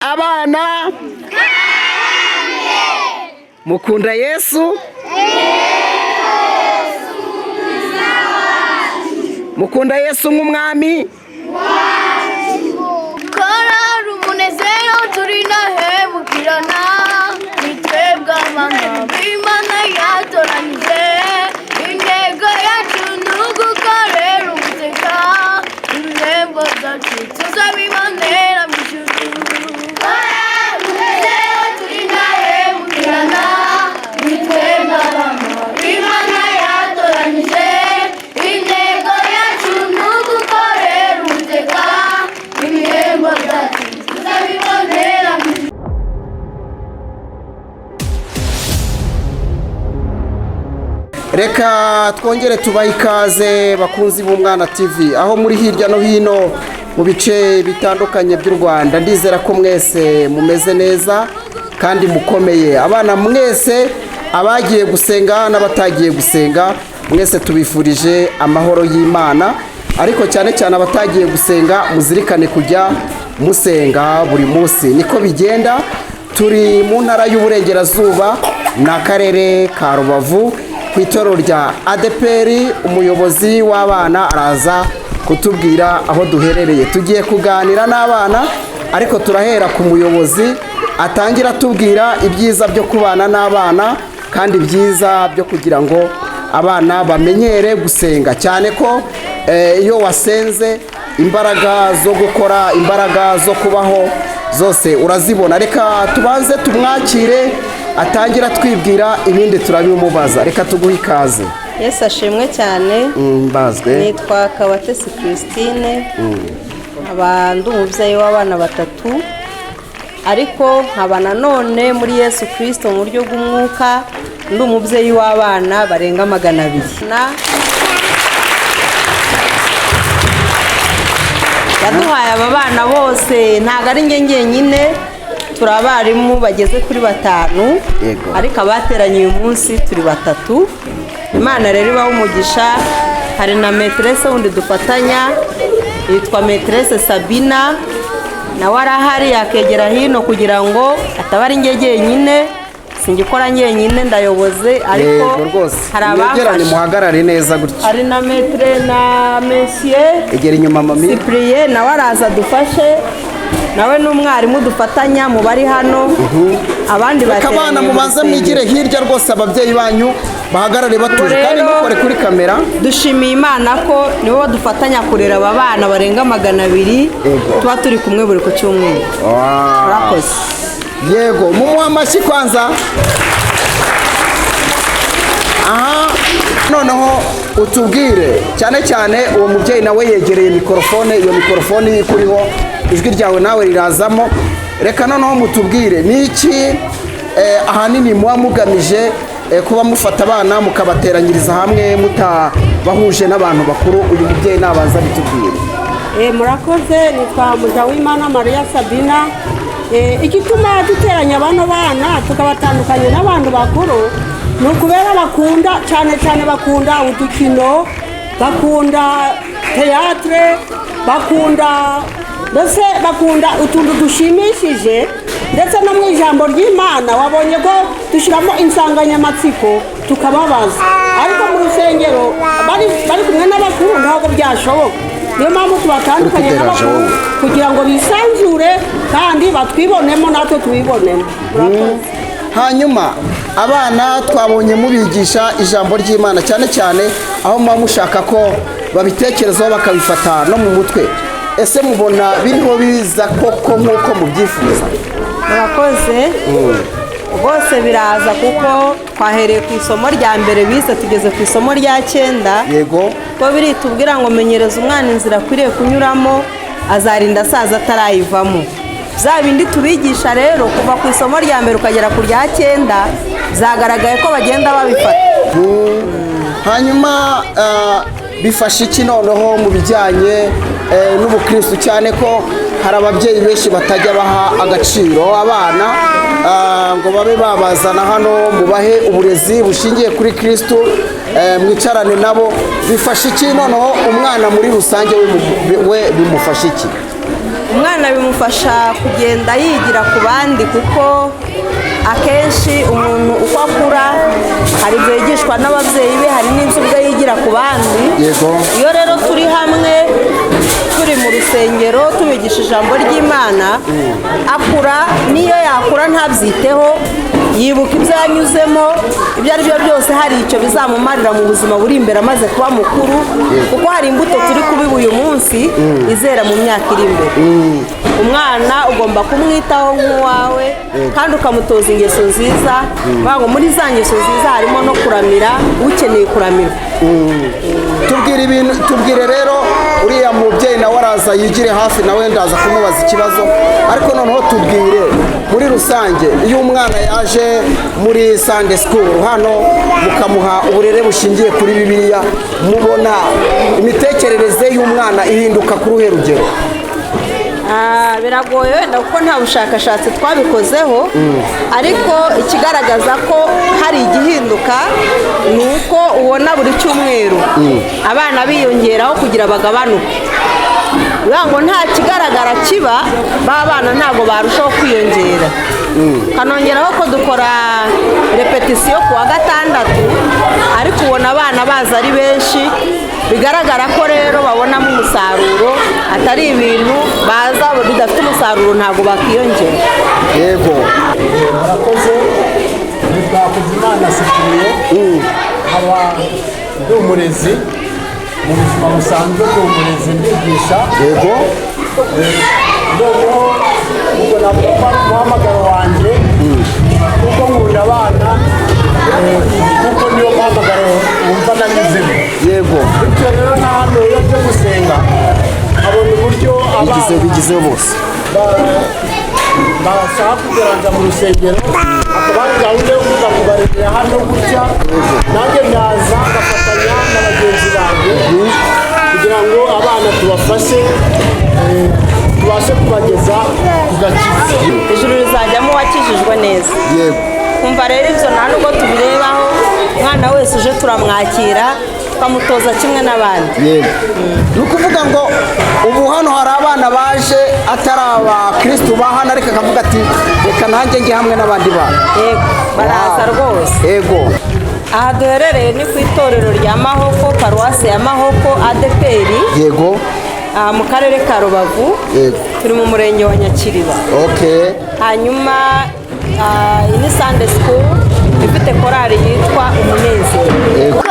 Abana mukunda Yesu, mukunda Yesu nk'umwami. Korari Umunezero, turi ntahemukirana, ni twebwe abana b'Imana yatoranyije. Intego yacu ni ugukorera Uwiteka, ibihembo byacu tuzabibonera mu ijuru. Korari Umunezero, turi ntahemukirana, ni twebwe abana b'Imana yatoranyije. Intego yacu ni ugukorera Uwiteka, ibihembo byacu tuzabibonera mu ijuru. Reka twongere tubahe ikaze, bakunzi b'Umwana TV, aho muri hirya no hino mu bice bitandukanye by'u Rwanda. Ndizera ko mwese mumeze neza kandi mukomeye. Abana mwese, abagiye gusenga n'abatagiye gusenga, mwese tubifurije amahoro y'Imana. Ariko cyane cyane abatagiye gusenga, muzirikane kujya musenga buri munsi, niko bigenda. Turi mu Ntara y'Uburengerazuba, ni Akarere ka Rubavu, ku itorero rya ADEPR. Umuyobozi w'abana araza kutubwira aho duherereye. Tugiye kuganira n'abana, ariko turahera ku muyobozi, atangira atubwira ibyiza byo kubana n'abana kandi ibyiza byo kugira ngo abana bamenyere gusenga, cyane ko iyo wasenze imbaraga zo gukora, imbaraga zo kubaho zose urazibona. Reka tubanze tumwakire, atangira twibwira, ibindi turabimubaza. Reka tuguhe ikaze. Yesu ashimwe cyane. Mbazwe. Nitwa Kabatesi Christine, nkaba ndi umubyeyi w'abana batatu, ariko nkaba nanone muri Yesu Kirisito mu buryo bw'umwuka ndi umubyeyi w'abana barenga 200. Yaduhaye aba bana bose, ntabwo ari njye njyenyine, turi abarimu bageze kuri batanu, ariko abateranye uyu munsi turi batatu. Imana rero ibaha umugisha. Hari na maîtresse wundi dufatanya, yitwa Maîtresse Sabina, nawe arahari, yakegera hino kugira ngo ataba ari njye jyenyine. Singikora njyenyine, ndayoboze, ariko Yego rwose. hari Mwegerane, abamfasha. muhagarare neza gutya. Hari na maître na monsieur Egera inyuma, mami. Cyprien, nawe araza adufashe, nawe ni umwarimu dufatanya mu bari hano. Abandi Reka abana bateraniye mu mubanze rusengero. mwigire hirya rwose, ababyeyi banyu bahagarare batuje kandi Rero, ntukore kuri kamera. dushimiye Imana ko nibo badufatanya kurera aba bana barenga 200, tuba turi kumwe buri ku cyumweru. Murakoze. Yego, mumuha amashyi kwanza. Aha noneho utubwire cyane cyane, uwo mubyeyi nawe yegereye mikorofone, iyo mikorofone ikuriho, ijwi ryawe nawe rirazamo. Reka noneho mutubwire, ni iki ahanini muba mugamije kuba mufata abana mukabateranyiriza hamwe mutabahuje n'abantu bakuru? Uyu mubyeyi nabanza bitubwire. Murakoze. Nitwa Mujawimana Mariya Sabina. Igituma duteranya bano bana tukabatandukanya n'abantu bakuru ni ukubera bakunda cyane cyane, bakunda udukino, bakunda théâtre, bakunda mbese bakunda utuntu dushimishije. Ndetse no mu ijambo ry'Imana wabonye ko dushyiramo insanganyamatsiko tukababaza, ariko mu rusengero bari kumwe n'abakuru ntabwo byashoboka. Niyo mpamvu tubatandukanye Uri n'abakuru kuderaje. kugira ngo bisanzure kandi batwibonemo natwe tubibonemo. Murakoze. Hanyuma abana twabonye mubigisha ijambo ry'Imana, cyane cyane aho muba mushaka ko babitekerezaho bakabifata no mu mutwe. Ese mubona biriho biza koko nk'uko mubyifuza? Murakoze. Rwose biraza, kuko twahereye ku isomo rya mbere bize, tugeze ku isomo rya cyenda. Ko biritubwira ngo menyereza umwana inzira akwiriye kunyuramo, azarinda asaza atarayivamo. Bya bindi tubigisha rero kuva ku isomo rya mbere ukagera ku rya cyenda, byagaragaye ko bagenda babifata. Hanyuma bifasha iki noneho mu bijyanye n'ubukristu, cyane ko hari ababyeyi benshi batajya baha agaciro abana ngo babe babazana hano mubahe uburezi bushingiye kuri Kristu, mwicarane nabo? Bifasha iki noneho umwana muri rusange, we bimufasha iki? Umwana bimufasha kugenda yigira ku bandi, kuko akenshi umuntu uko akura hari ibyo yigishwa n'ababyeyi be, hari n'ibyo ubwe yigira ku bandi. Iyo rero turi hamwe, turi mu rusengero, tubigisha ijambo ry'Imana, akura n'iyo yakura ntabyiteho, yibuka ibyo yanyuzemo. Ibyo ari byo byose hari icyo bizamumarira mu buzima buri imbere amaze kuba mukuru, kuko hari imbuto turi kubiba uyu munsi izera mu myaka iri imbere. Umwana ugomba kumwitaho nk'uwawe kandi ukamutoza ingeso nziza. Bavuga ngo muri za ngeso nziza harimo no kuramira ukeneye kuramirwa. Tubwire ibintu, tubwire rero, uriya mubyeyi nawe araza yigire hafi, nawe ndaza kumubaza ikibazo. Ariko noneho tubwire muri rusange, iyo umwana yaje muri Sunday school hano, mukamuha uburere bushingiye kuri Bibiliya, mubona imitekerereze y'umwana ihinduka ku ruhe rugero? Biragoye wenda kuko nta bushakashatsi twabikozeho, ariko ikigaragaza ko hari igihinduka ni uko ubona buri cyumweru abana biyongeraho kugira bagabanuke. Bivuga ngo nta kigaragara kiba, ba bana ntabwo barushaho kwiyongera. Kanongeraho ko dukora répétition ku wa gatandatu, ariko ubona abana baza ari benshi. Bigaragara ko rero babonamo umusaruro, atari ibintu baza bidafite umusaruro, ntabwo bakiyongera. Murakoze. Nitwa Hakuzimana Cyprien, nkaba ndi umurezi mu buzima busanzwe, ndi umurezi, ndigisha. Noneho ubwo navuga ko ari umuhamagaro wanjye, kuko nkunda abana, kuko niyo muhamagaro wumva nanyuzemo. Bityo rero na hano iyo byo gusenga nkabona uburyo Bigize abana bigizeho bose bashaka kugeranja mu rusengero, hakaba hari gahunda yo kuza kubaremera hano gutya, nanjye ndaza ngafatanya na bagenzi banjye kugira ngo abana tubafashe, tubashe kubageza ku gakiza. Ijuru rizajyamo uwakijijwe neza. Kumva rero ibyo nta nubwo tubirebaho, umwana wese uje turamwakira, tukamutoza kimwe n'abandi. Yego, ni ukuvuga ngo ubu hano hari abana baje atari abakirisitu ba hano, ariko akavuga ati: "Reka nanjye njye hamwe n'abandi bana." Yego, baraza rwose. Aha duherereye ni ku itorero rya Mahoko, paruwasi ya Mahoko ADEPR, aha mu karere ka Rubavu. Turi mu murenge wa Nyakiriba. Hanyuma iyi ni Sunday school ifite korali yitwa Umunezero. Yego.